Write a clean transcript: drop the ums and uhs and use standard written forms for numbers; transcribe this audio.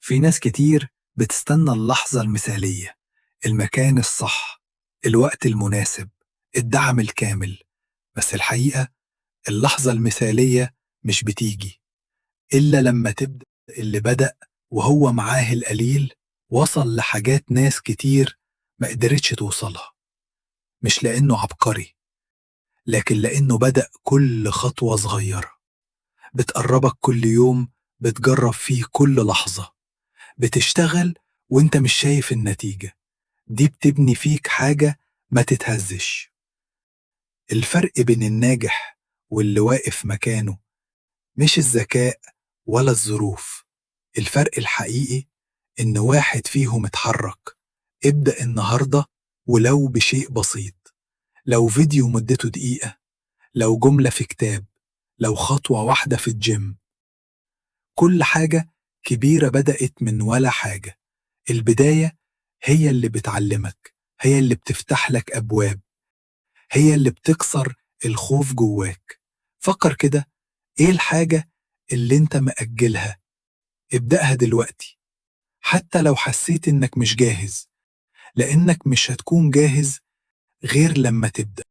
في ناس كتير بتستنى اللحظة المثالية، المكان الصح، الوقت المناسب، الدعم الكامل. بس الحقيقة اللحظة المثالية مش بتيجي إلا لما تبدأ. اللي بدأ وهو معاه القليل وصل لحاجات ناس كتير ما قدرتش توصلها، مش لأنه عبقري، لكن لأنه بدأ. كل خطوة صغيرة بتقربك كل يوم، بتجرب فيه كل لحظة، بتشتغل وانت مش شايف النتيجة، دي بتبني فيك حاجة ما تتهزش. الفرق بين الناجح واللي واقف مكانه مش الذكاء ولا الظروف، الفرق الحقيقي إن واحد فيهم اتحرك. ابدأ النهاردة ولو بشيء بسيط، لو فيديو مدته دقيقة، لو جملة في كتاب، لو خطوة واحدة في الجيم. كل حاجة كبيرة بدأت من ولا حاجة. البداية هي اللي بتعلمك، هي اللي بتفتح لك أبواب، هي اللي بتكسر الخوف جواك. فكر كده، إيه الحاجة اللي أنت مأجلها؟ ابدأها دلوقتي، حتى لو حسيت إنك مش جاهز، لأنك مش هتكون جاهز غير لما تبدأ.